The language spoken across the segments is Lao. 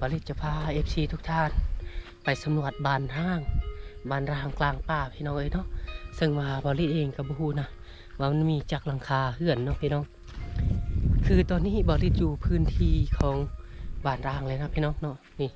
ບ່າວລິດຈະພາເອັຟຊີທຸກທ່ານໄປສຳຫຼວດບ້ານຮ້າງ, ບ້ານຮ້າງກາງປ່າພີ່ນ້ອງເອີຍເນາະ. ເຊິ່ງວ່າບ່າວລິດເອງກໍບໍ່ຮູ້ນະວ່າມັນມີຈັກຫຼັງຄາເຮືອນເນາະພີ່ນ້ອງ. ຄືຕອນນີ້ບ່າວລິດຢູ່ພື້ນທີ່ຂອງບ້ານຮ້າງເລີຍນະພີ່ນ້ອງເນາະ. ນີ້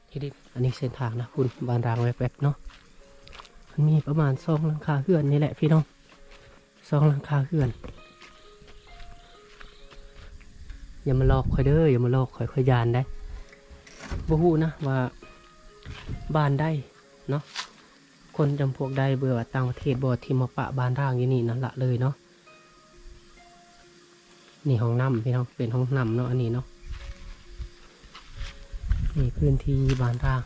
ທີ່ດິນ ອັນນີ້ເສັ້ນທາງນະ ພຸ້ນບ້ານຮ້າງແວບໆເນາະ. ມັນມີປະມານສອງຫຼັງຄາເຮືອນນີ້ແຫຼະພີ່ນ້ອງ. ສອງຫຼັງຄາເຮືອນ. ຢ່າມາຫຼອກຂ້ອຍເດີ ຢ່າມາຫຼອກຂ້ອຍ ຂ້ອຍຢ້ານໄດ໋. ບໍ່ຮູ້ນະວ່າບ້ານໃດເນາະ, ຄົນຈຳພວກໃດ ເບີວ່າຕ່າງປະເທດບໍ່ ທີ່ມາປະບ້ານຮ້າງຢູ່ນີ້ນັ້ນລະເລີຍເນາະ. ນີ້ຫ້ອງນ້ຳພີ່ນ້ອງ ເປັນຫ້ອງນ້ຳເນາະ ອັນນີ້ເນາະ. ນີ້ພື້ນທີ່ບ້ານຮ້າງ.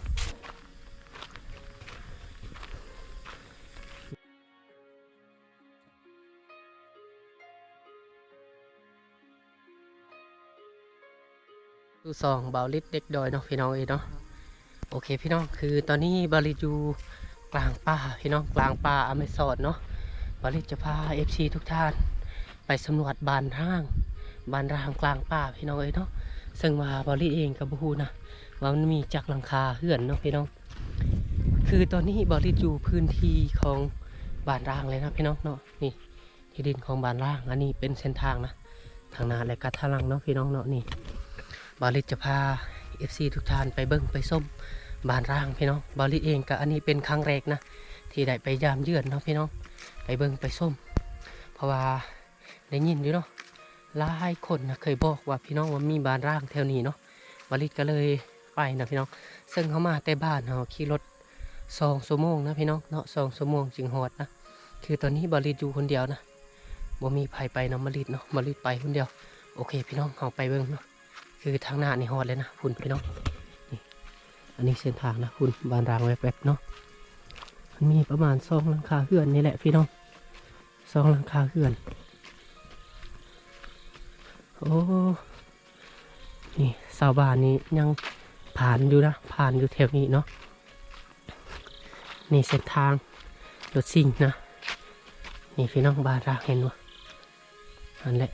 ສູ່ຊ່ອງບ່າວລິດເດັກດອຍເນາະ ພີ່ນ້ອງເອີຍເນາະ. ໂອເຄພີ່ນ້ອງ ຄືຕອນນີ້ບ່າວລິດຢູ່ກາງປ່າພີ່ນ້ອງ ກາງປ່າອາເມຊອນເນາະ. ບ່າວລິດຈະພາເອັຟຊີທຸກທ່ານໄປສຳຫຼວດບ້ານຮ້າງ, ບ້ານຮ້າງກາງປ່າພີ່ນ້ອງເອີຍເນາະ. ເຊິ່ງວ່າບ່າວລິດເອງກໍບໍ່ຮູ້ນະວ່າມັນມີຈັກຫຼັງຄາເຮືອນເນາະພີ່ນ້ອງ. ຄືຕອນນີ້ບ່າວລິດຢູ່ພື້ນທີ່ຂອງບ້ານຮ້າງເລີຍນະພີ່ນ້ອງເນາະ. ນີ້ ທີ່ດິນຂອງບ້ານຮ້າງ. ອັນນີ້ເປັນເສັ້ນທາງນະ ທາງໜ້າ ແລະກະທາງຫຼັງເນາະ ພີ່ນ້ອງເນາະ. ນີ້ບ່າວລິດຈະພາເອັຟຊີທຸກທ່ານໄປເບິ່ງໄປຊົມບ້ານຮ້າງພີ່ນ້ອງ. ບ່າວລິດເອງກະ ອັນນີ້ເປັນຄັ້ງແລກນະ ທີ່ໄດ້ໄປຢ້າມເຢືອນເນາະພີ່ນ້ອງ ໄປເບິ່ງໄປຊົມ. ເພາະວ່າໄດ້ຍິນຢູ່ເນາະ ຫຼາຍຄົນນະເຄີຍບອກວ່າ ພີ່ນ້ອງ ວ່າມີບ້ານຮ້າງແຖວນີ້ເນາະ. ບ່າວລິດກະເລີຍໄປນະພີ່ນ້ອງ. ເຊິ່ງເຮົາມາແຕ່ບ້ານ ເຮົາຂີ່ລົດ ສອງຊົ່ວໂມງນະພີ່ນ້ອງເນາະ ສອງຊົ່ວໂມງຈຶ່ງຮອດນະ. ຄືຕອນນີ້ບ່າວລິດຢູ່ຄົນດຽວນະ ບໍ່ມີໃຜໄປນຳບ່າວລິດເນາະ ບ່າວລິດໄປຄົນດຽວ. ໂອເຄພີ່ນ້ອງ ເຮົາໄປເບິ່ງເນາະ. ຄືທາງໜ້ານີ້ຮອດແລ້ວນະ ພຸ້ນພີ່ນ້ອງ. ນີ້ ອັນນີ້ເສັ້ນທາງນະ ພຸ້ນບ້ານຮ້າງແວບໆເນາະ. ມັນມີປະມານສອງຫຼັງຄາເຮືອນນີ້ແຫຼະພີ່ນ້ອງ ສອງຫຼັງຄາເຮືອນ. ໂອ້ ນີ້ຊາວບ້ານນີ້ຍັງຜ່ານຢູ່ນະ ຜ່ານຢູ່ແຖວນີ້ເນາະ. ນີ້ເສັ້ນທາງລົດຊິງນະ. ນີ້ພີ່ນ້ອງ ບ້ານຮ້າງເຫັນບໍ່ ຫັ້ນແຫຼະ.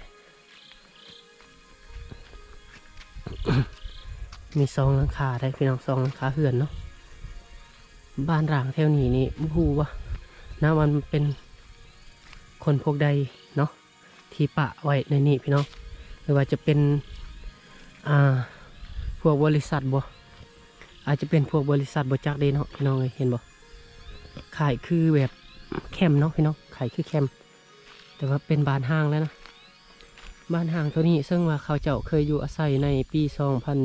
ມີສອງຫຼັງຄາໄດ໋ພີ່ນ້ອງ ສອງຫຼັງຄາເຮືອນເນາະ. ບ້ານຮ້າງແຖວນີ້ນີ້ບໍ່ຮູ້ວ່ານະ ມັນເປັນຄົນພວກໃດເນາະ ທີ່ປະໄວ້ໃນນີ້ພີ່ນ້ອງ ຫຼືວ່າຈະເປັນ ອ່າ ພວກບໍລິສັດບໍ່ ອາດຈະເປັນພວກບໍລິສັດບໍ່ຈັກເດ້ເນາະ ພີ່ນ້ອງເອີຍ. ເຫັນບໍ່ ຄ້າຍຄືແບບແຄມເນາະພີ່ນ້ອງ ຄ້າຍຄືແຄມ ແຕ່ວ່າເປັນບ້ານຮ້າງແລ້ວນະ ບ້ານຮ້າງໂຕນີ້. ເຊິ່ງວ່າເຂົາເຈົ້າເຄີຍຢູ່ອາໄສໃນປີສອງພັນ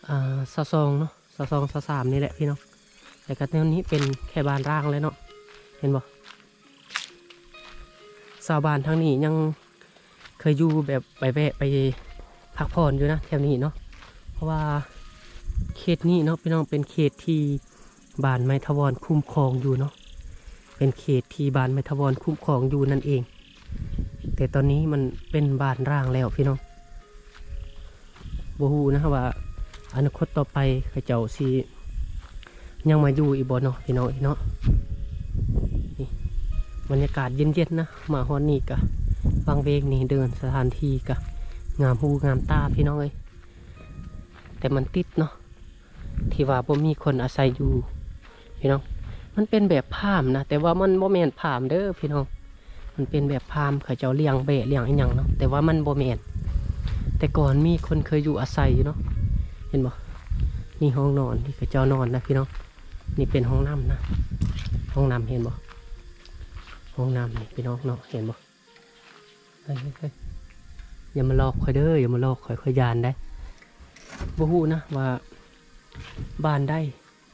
ອ່າ ຊາວສອງເນາະ ຊາວສອງ ຊາວສາມນີ້ແຫຼະພີ່ນ້ອງ. ແລ້ວກໍແນວນີ້ເປັນແຄ່ບ້ານຮ້າງແລ້ວເນາະ ເຫັນບໍ່. ຊາວບ້ານທາງນີ້ຍັງເຄີຍຢູ່ແບບໄປແວະໄປພັກຜ່ອນຢູ່ນະແຖວນີ້ເນາະ. ເພາະວ່າເຂດນີ້ເນາະພີ່ນ້ອງ ເປັນເຂດທີ່ບ້ານໄມທະວອນຄຸ້ມຄອງຢູ່ເນາະ ເປັນເຂດທີ່ບ້ານໄມທະວອນຄຸ້ມຄອງຢູ່ນັ້ນເອງ. ແຕ່ຕອນນີ້ມັນເປັນບ້ານຮ້າງແລ້ວພີ່ນ້ອງ. ບໍ່ຮູ້ນະວ່າອະນາຄົດຕໍ່ໄປເຂົາເຈົ້າຊິຍັງມາຢູ່ອີກບໍ່ເນາະ ພີ່ນ້ອງເອີຍເນາະ. ນີ້ບັນຍາກາດເຢັນໆນະ ມາຮອດນີ້ກະວັງເວງນີ້ ເດີນສະຖານທີ່ກະງາມຫູງາມຕາພີ່ນ້ອງເອີຍ. ແຕ່ມັນຕິດເນາະ ທີ່ວ່າບໍ່ມີຄົນອາໄສຢູ່ພີ່ນ້ອງ. ມັນເປັນແບບຟາມນະ ແຕ່ວ່າມັນບໍ່ແມ່ນຟາມເດີພີ່ນ້ອງ. ມັນເປັນແບບຟາມ ເຂົາເຈົ້າລ້ຽງແບ້ລ້ຽງອີ່ຫຍັງເນາະ ແຕ່ວ່າມັນບໍ່ແມ່ນ. ແຕ່ກ່ອນມີຄົນເຄີຍຢູ່ອາໄສຢູ່ເນາະ ເຫັນບໍ່. ນີ້ຫ້ອງນອນທີ່ເຂົາເຈົ້ານອນນະພີ່ນ້ອງ. ນີ້ເປັນຫ້ອງນ້ຳນະ ຫ້ອງນ້ຳ ເຫັນບໍ່ ຫ້ອງນ້ຳນີ້ພີ່ນ້ອງເນາະ ເຫັນບໍ່. ເຮີ້ຍ ເຮີ້ຍ ເຮີ້ຍ ຢ່າມາຫຼອກຂ້ອຍເດີ ຢ່າມາຫຼອກຂ້ອຍ ຂ້ອຍຢ້ານໄດ໋. ບໍ່ຮູ້ນະວ່າບ້ານໃດ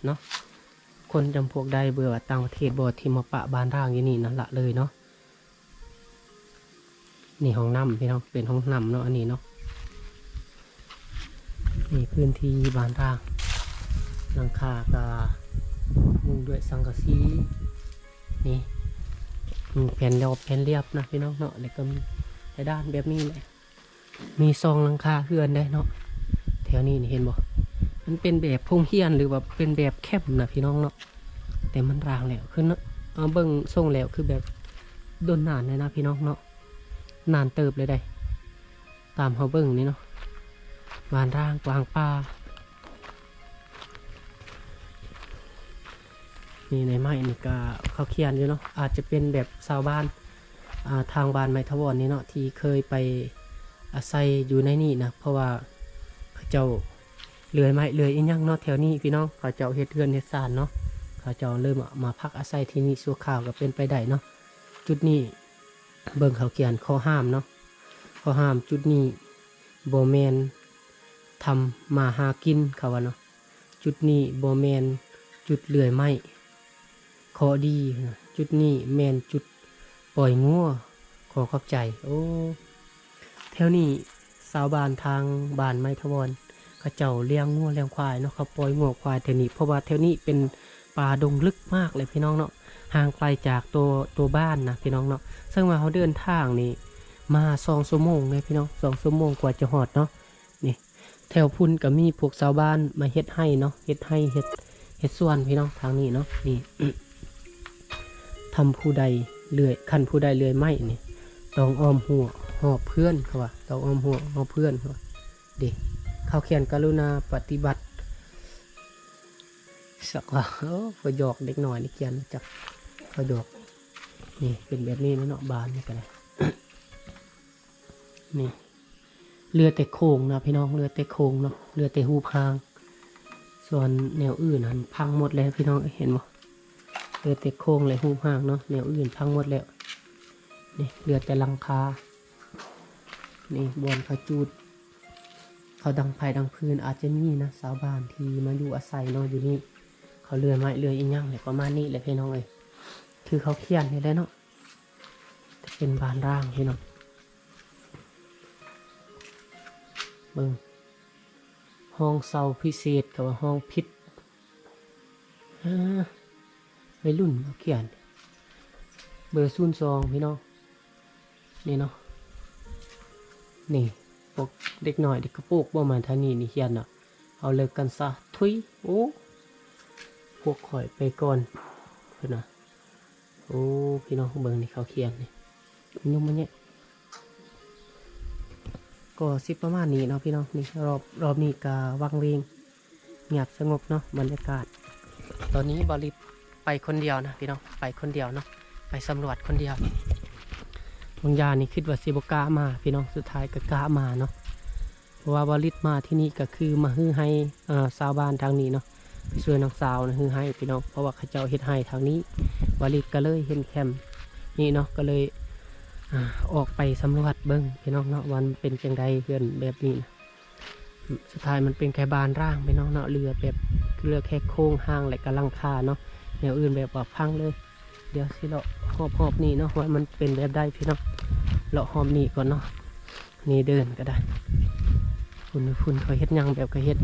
ເນາະ ຄົນຈຳພວກໃດ ເບີວ່າຕ່າງປະເທດບໍ່ ທີ່ມາປະບ້ານຮ້າງຢູ່ນີ້ນັ້ນລະເລີຍເນາະ. ນີ້ຫ້ອງນ້ຳພີ່ນ້ອງ ເປັນຫ້ອງນ້ຳເນາະ ອັນນີ້ເນາະ. ນີ້ພື້ນທີ່ບ້ານຮ້າງ ຫຼັງຄາກະມຸງດ້ວຍສັງກະສີ. ນີ້ ມີແຜ່ນລອບແຜ່ນລຽບນະພີ່ນ້ອງເນາະ ແລ້ວກໍມີກະດານແບບນີ້ແຫຼະ. ມີສອງຫຼັງຄາເຮືອນໄດ໋ເນາະ ແຖວນີ້ນີ້ ເຫັນບໍ່. ມັນເປັນແບບໂຮງຮຽນ ຫຼືວ່າເປັນແບບແຄມນະພີ່ນ້ອງເນາະ ແຕ່ມັນຮ້າງແລ້ວ ຄືເນາະ ເອົາເບິ່ງຊົງແລ້ວ ຄືແບບດົນນານແລ້ວນະພີ່ນ້ອງເນາະ ນານເຕີບເລີຍໄດ໋. ຕາມເຮົາເບິ່ງນີ້ເນາະ ບ້ານຮ້າງກວາງປ່າ ນີ້ໃນໄມ້ນີ້ກະເຂົາຂຽນຢູ່ເນາະ ອາດຈະເປັນແບບຊາວບ້ານ ອ່າ ທາງບ້ານໄມ້ຖາວອນນີ້ເນາະ ທີ່ເຄີຍໄປອາໄສຢູ່ໃນນີ້ນະ ເພາະວ່າເຂົາເຈົ້າເລື່ອຍໄມ້ເລື່ອຍອີ່ຫຍັງເນາະ ແຖວນີ້ພີ່ນ້ອງ ເຂົາເຈົ້າເຮັດເຮືອນເຮັດຊານເນາະ ເຂົາເຈົ້າເລີຍມາ ມາພັກອາໄສທີ່ນີ້ຊົ່ວຄາວກໍເປັນໄປໄດ້ເນາະ. ຈຸດນີ້ເບິ່ງເຂົາຂຽນຂໍ້ຫ້າມເນາະ ຂໍ້ຫ້າມ ຈຸດນີ້ບໍ່ແມ່ນທຳມາຫາກິນ ເຂົາວ່າເນາະ. ຈຸດນີ້ບໍ່ແມ່ນຈຸດເລື່ອຍໄມ້ ເຄາະດີ ຈຸດນີ້ແມ່ນຈຸດປ່ອຍງົວ ຂໍຂອບໃຈ. ໂອ້ ແຖວນີ້ຊາວບ້ານທາງບ້ານໄມ້ຖາວອນ ເຂົາເຈົ້າລ້ຽງງົວລ້ຽງຄວາຍເນາະ ເຂົາປ່ອຍງົວຄວາຍແຖວນີ້ ເພາະວ່າແຖວນີ້ເປັນປ່າດົງລຶກມາກເລີຍພີ່ນ້ອງເນາະ ຫ່າງໄກຈາກຕົວ ຕົວບ້ານນະພີ່ນ້ອງເນາະ. ເຊິ່ງວ່າເຮົາເດີນທາງນີ້ມາສອງຊົ່ວໂມງເລີຍພີ່ນ້ອງ ສອງຊົ່ວໂມງກວ່າຈະຮອດເນາະ. ນີ້ ແຖວພຸ້ນກໍມີພວກຊາວບ້ານມາເຮັດໄຮ່ເນາະ ເຮັດໄຮ່ ເຮັດ ເຮັດສວນພີ່ນ້ອງ ທາງນີ້ເນາະ. ນີ້ ທຳຜູ້ໃດເລື່ອຍ ຄັນຜູ້ໃດເລື່ອຍໄມ້ນີ້ ຕ້ອງອ້ອມຮົ້ວຮອບເຮືອນ ເຂົາວ່າ ຕ້ອງອ້ອມຮົ້ວຮອບເຮືອນ ເຂົາວ່າເດ້. ເຂົາຂຽນກະລຸນາປະຕິບັດ ສັກວ່າ ໂອ້ ເຂົາຢອກເດັກນ້ອຍນີ້ຂຽນ ຈັກເຂົາຢອກ. ນີ້ເປັນແບບນີ້ແຫຼະເນາະ ບ້ານນີ້ກໍໄດ້. ນີ້ເຫຼືອແຕ່ໂຄງນະພີ່ນ້ອງ ເຫຼືອແຕ່ໂຄງເນາະ ເຫຼືອແຕ່ຮູບຮ່າງ ສ່ວນແນວອື່ນຫັ້ນພັງໝົດແລ້ວພີ່ນ້ອງເອີຍ ເຫັນບໍ່? ເຫຼືອແຕ່ໂຄງ ແລະ ຮູບຮ່າງເນາະ ແນວອື່ນພັງໝົດແລ້ວ. ນີ້ເຫຼືອແຕ່ຫຼັງຄາ ນີ້ບ່ອນເຂົາຈູດ ເຂົາດັງໄຟດັງຟືນ ອາດຈະມີນະ ຊາວບ້ານທີ່ມາຢູ່ອາໄສເນາະ ຢູ່ນີ້ ເຂົາເລື່ອຍໄມ້ເລື່ອຍອີ່ຫຍັງແຫຼະ ປະມານນີ້ແຫຼະພີ່ນ້ອງເອີຍ ຄືເຂົາຂຽນນີ້ແຫຼະເນາະ. ຈະເປັນບ້ານຮ້າງພີ່ນ້ອງ ເບິ່ງ ຫ້ອງເຊົ່າພິເສດ ກໍວ່າຫ້ອງຜິດ ເອີ ໄວລຸ້ນເຂົາຂຽນ ເບີສູນສອງພີ່ນ້ອງ ນີ້ເນາະ. ນີ້ພວກເດັກນ້ອຍເດັກກະໂປກບໍ່ມາທາງນີ້ນີ້ຂຽນເນາະ ເອົາເລີກກັນຊະ ທຸຍ ໂອ້ ພວກຂ້ອຍໄປກ່ອນ ພຸ້ນນະ. ໂອ້ ພີ່ນ້ອງເບິ່ງນີ້ ເຂົາຂຽນນີ້ ຫຍຸ້ງມາແຍະ ກໍຊິປະມານນີ້ເນາະພີ່ນ້ອງ. ນີ້ ລອບ ລອບນີ້ກະວັງເວງ ງຽບສະຫງົບເນາະ ບັນຍາກາດ. ຕອນນີ້ບ່າວລິດໄປຄົນດຽວນະພີ່ນ້ອງ ໄປຄົນດຽວເນາະ ໄປສຳຫຼວດຄົນດຽວ. ບາງຢ່າງນີ້ຄິດວ່າຊິບໍ່ກ້າມາພີ່ນ້ອງ ສຸດທ້າຍກໍກ້າມາເນາະ. ເພາະວ່າບ່າວລິດມາທີ່ນີ້ກໍຄືມາຮື້ໄຮ່ ເອີ ຊາວບ້ານທາງນີ້ເນາະ ໄປຊ່ວຍນ້ອງສາວນະ ຮື້ໄຮ່ພີ່ນ້ອງ ເພາະວ່າເຂົາເຈົ້າເຮັດໄຮ່ທາງນີ້ ບ່າວລິດກໍເລີຍເຫັນແຄມນີ້ເນາະ ກໍເລີຍ ອ່າ ອອກໄປສຳຫຼວດເບິ່ງພີ່ນ້ອງເນາະ ວ່າມັນເປັນຈັ່ງໃດເຮືອນແບບນີ້ນະ. ສຸດທ້າຍມັນເປັນແຄ່ບ້ານຮ້າງພີ່ນ້ອງເນາະ ເຫຼືອແບບ ເຫຼືອແຄ່ໂຄງຮ່າງ ແລະ ກະຫຼັງຄາເນາະ ແນວອື່ນແບບວ່າພັງເລີຍ. ດຽວຊິເລາະຮອບໆນີ້ເນາະ ວ່າມັນເປັນແບບໃດພີ່ນ້ອງ ເລາະຮອບນີ້ກ່ອນເນາະ. ນີ້ເດີນກໍໄດ້ ພຸ້ນ ພຸ້ນ ເຂົາເຮັດຫຍັງ ແບບເຂົາເຮັດ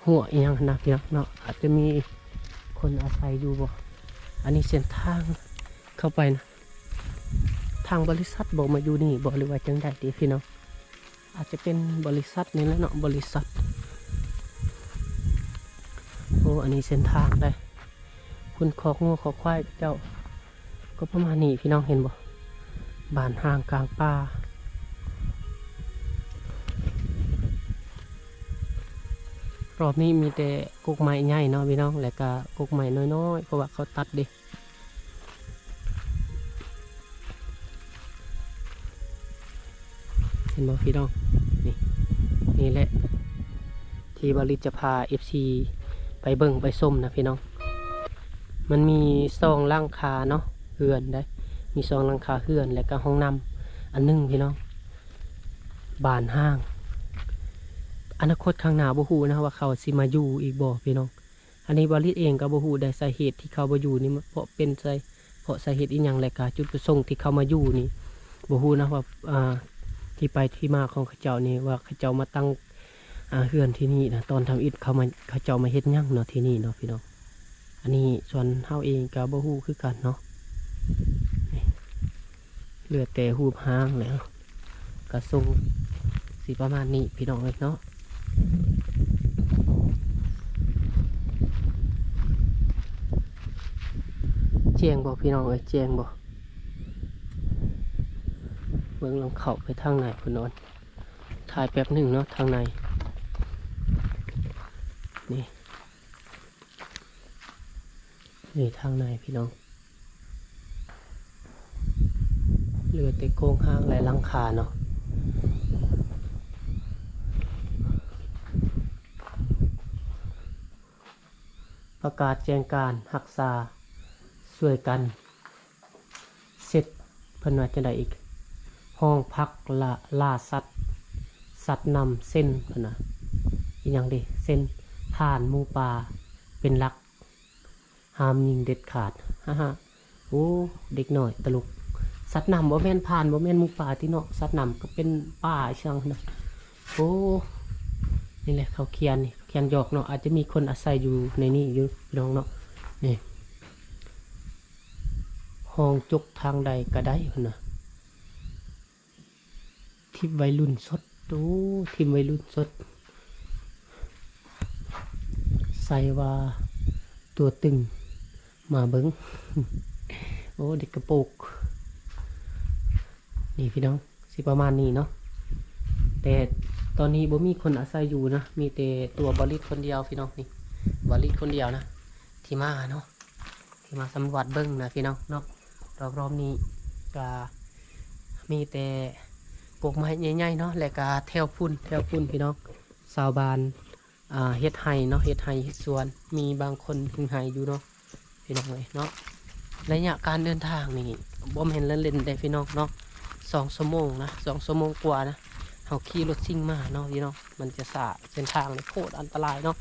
ຮົ້ວອີ່ຫຍັງຫັ້ນນະພີ່ນ້ອງເນາະ ອາດຈະມີຄົນອາໄສຢູ່ບໍ່. ອັນນີ້ເສັ້ນທາງເຂົ້າໄປນະ ທາງບໍລິສັດບໍ່ມາຢູ່ນີ້ບໍ່ ຫຼືວ່າຈັ່ງໃດຕິພີ່ນ້ອງ. ອາດຈະເປັນບໍລິສັດນີ້ແຫຼະເນາະ ບໍລິສັດ. ໂອ້ ອັນນີ້ເສັ້ນທາງເດ້ ພຸ້ນຄອກງົວຄອກຄວາຍເຂົາເຈົ້າ ກໍປະມານນີ້ພີ່ນ້ອງ ເຫັນບໍ່ ບ້ານຮ້າງກາງປ່າ. ລອບນີ້ມີແຕ່ກົກໄມ້ໃຫຍ່ເນາະພີ່ນ້ອງ ແລະກະກົກໄມ້ນ້ອຍໆ ເພາະວ່າເຂົາຕັດເດ້. ເຫັນບໍ່ພີ່ນ້ອງ ນີ້ ນີ້ແຫຼະທີ່ບ່າວລິດຈະພາເອັຟຊີໄປເບິ່ງໄປຊົມນະພີ່ນ້ອງ. ມັນມີສອງຫຼັງຄາເນາະ ເຮືອນໄດ໋ ມີສອງຫຼັງຄາເຮືອນ ແລະກະຫ້ອງນ້ຳອັນໜຶ່ງພີ່ນ້ອງ. ບ້ານຮ້າງ ອະນາຄົດຂ້າງໜ້າບໍ່ຮູ້ນະວ່າເຂົາຊິມາຢູ່ອີກບໍ່ພີ່ນ້ອງ. ອັນນີ້ບ່າວລິດເອງກໍບໍ່ຮູ້ໄດ໋ ສາເຫດທີ່ເຂົາບໍ່ຢູ່ນີ້ເພາະເປັນໃສ ເພາະສາເຫດອີ່ຫຍັງ ແລະກະຈຸດປະສົງທີ່ເຂົາມາຢູ່ນີ້ ບໍ່ຮູ້ນະວ່າ ອ່າ ທີ່ໄປທີ່ມາຂອງເຂົາເຈົ້ານີ້ ວ່າເຂົາເຈົ້າມາຕັ້ງ ອ່າ ເຮືອນທີ່ນີ້ນະ ຕອນທຳອິດເຂົາມາ ເຂົາເຈົ້າມາເຮັດຫຍັງເນາະ ທີ່ນີ້ເນາະພີ່ນ້ອງ. ອັນນີ້ສ່ວນເຮົາເອງກໍບໍ່ຮູ້ຄືກັນເນາະ ນີ້ ເຫຼືອແຕ່ຮູບຮ່າງແລ້ວ ກະຊົງຊິປະມານນີ້ພີ່ນ້ອງເອີຍເນາະ. ແຈ້ງບໍ່ພີ່ນ້ອງເອີຍ ແຈ້ງບໍ່? ເບິ່ງລອງເຂົ້າໄປທາງໃນພຸ້ນເນາະ ຖ່າຍແປັບໜຶ່ງເນາະ ທາງໃນນີ້. ນີ້ທາງໃນພີ່ນ້ອງ ເຫຼືອແຕ່ໂຄງຮ່າງ ແລະ ຫຼັງຄາເນາະ. ປະກາດແຈ້ງການຮັກສາຊ່ວຍກັນເຊັດ ເພິ່ນວ່າຈັ່ງໃດອີກ? ຫ້ອງພັກລະ ລ່າສັດ ສັດນຳເຊັ່ນ ເພິ່ນວ່າ ອີຫຍັງເດ ເຊັ່ນ ຜ່ານໝູປ່າເປັນຫຼັກ ຫ້າມຍິງເດັດຂາດ. ຮະຮະ ໂອ້ ເດັກນ້ອຍຕະຫຼົກ. ສັດນ້ຳບໍ່ແມ່ນ ຜ່ານບໍ່ແມ່ນໝູປ່າຕິເນາະ, ສັດນ້ຳກໍເປັນປາອີ່ຫຍັງນະ. ໂອ້ ນີ້ແຫຼະເຂົາຂຽນນີ້ ຂຽນຫຍອກເນາະ, ອາດຈະມີຄົນອາໄສຢູ່ໃນນີ້ຢູ່ພີ່ນ້ອງເນາະ. ນີ້ ຫ້ອງຈົກທາງໃດກໍໄດ້ເພິ່ນວ່າ. ທີມໄວລຸ້ນສົດ ໂອ້ ທີມໄວລຸ້ນສົດ ໃສ່ວ່າຕົວຕຶງມາເບິ່ງ. ໂອ້ ເດັກກະໂປກ ນີ້ພີ່ນ້ອງ ຊິປະມານນີ້ເນາະ. ແຕ່ຕອນນີ້ບໍ່ມີຄົນອາໄສຢູ່ນະ, ມີແຕ່ຕົວບ່າວລິດຄົນດຽວພີ່ນ້ອງ. ນີ້ບ່າວລິດຄົນດຽວນະ ທີ່ມາເນາະ ທີ່ມາສຳຫຼວດເບິ່ງນະພີ່ນ້ອງເນາະ. ລອບໆນີ້ກະມີແຕ່ກົກໄມ້ໃຫຍ່ໆເນາະ ແລະກະແຖວພຸ້ນ ແຖວພຸ້ນພີ່ນ້ອງ ຊາວບ້ານ ອ່າ ເຮັດໄຮ່ເນາະ ເຮັດໄຮ່ເຮັດສວນ ມີບາງຄົນຫຶງໄຮ່ຢູ່ເນາະພີ່ນ້ອງເອີຍເນາະ. ໄລຍະການເດີນທາງນີ້ບໍ່ແມ່ນເລ່ນໆເດ້ພີ່ນ້ອງເນາະ, ສອງຊົ່ວໂມງນະ ສອງຊົ່ວໂມງກວ່ານະ. ເຮົາຂີ່ລົດຊິງມາເນາະພີ່ນ້ອງ ມັນຈະຊ້າ ເສັ້ນທາງນີ້ໂຄດອັນຕະລາຍເນາະ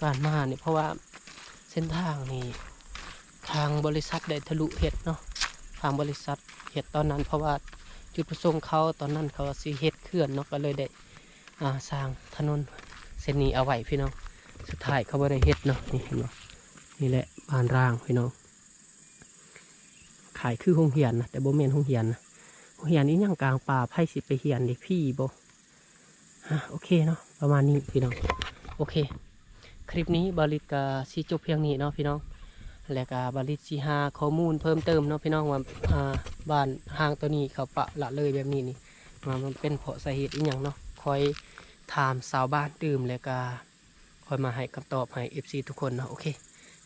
ການມານີ້ ເພາະວ່າ ເສັ້ນທາງນີ້ທາງບໍລິສັດໄດ້ທະລຸເຮັດເນາະ, ທາງບໍລິສັດເຮັດຕອນນັ້ນ ເພາະວ່າຈຸດປະສົງເຂົາຕອນນັ້ນເຂົາວ່າຊິເຮັດເຂື່ອນເນາະ ກໍເລີຍໄດ້ ອ່າ ສ້າງຖະໜົນເສັ້ນນີ້ເອົາໄວ້ພີ່ນ້ອງ. ສຸດທ້າຍເຂົາບໍ່ໄດ້ເຮັດເນາະ. ນີ້ເຫັນບໍ່? ນີ້ແຫຼະບ້ານຮ້າງພີ່ນ້ອງ. ຄ້າຍຄືໂຮງຮຽນນະ ແຕ່ບໍ່ແມ່ນໂຮງຮຽນນະ. ໂຮງຮຽນອີ່ຫຍັງກາງປ່າ ໃຜຊິໄປຮຽນເດ ຜີບໍ່? ອ່ະ ໂອເຄເນາະ ປະມານນີ້ພີ່ນ້ອງ. ໂອເຄ ຄລິບນີ້ບ່າວລິດກະຊິຈົບພຽງນີ້ເນາະພີ່ນ້ອງ. ແລະກະບ່າວລິດຊິຫາຂໍ້ມູນເພີ່ມເຕີມເນາະພີ່ນ້ອງ ວ່າ ອ່າ ບ້ານຮ້າງໂຕນີ້ເຂົາປະລະເລີຍແບບນີ້ນີ້ ວ່າມັນເປັນເພາະສາເຫດອີ່ຫຍັງເນາະ. ຄອຍຖາມຊາວບ້ານຕື່ມ ແລະກະ ຄ່ອຍມາໃຫ້ຄຳຕອບໃຫ້ເອັຟຊີທຸກຄົນເນາະ. ໂອເຄ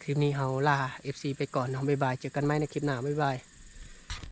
ຄລິບນີ້ເຮົາລາເອັຟຊີໄປກ່ອນເນາະ. ບາຍບາຍ ເຈີກັນໃໝ່ໃນຄລິບໜ້າ. ບາຍບາຍ.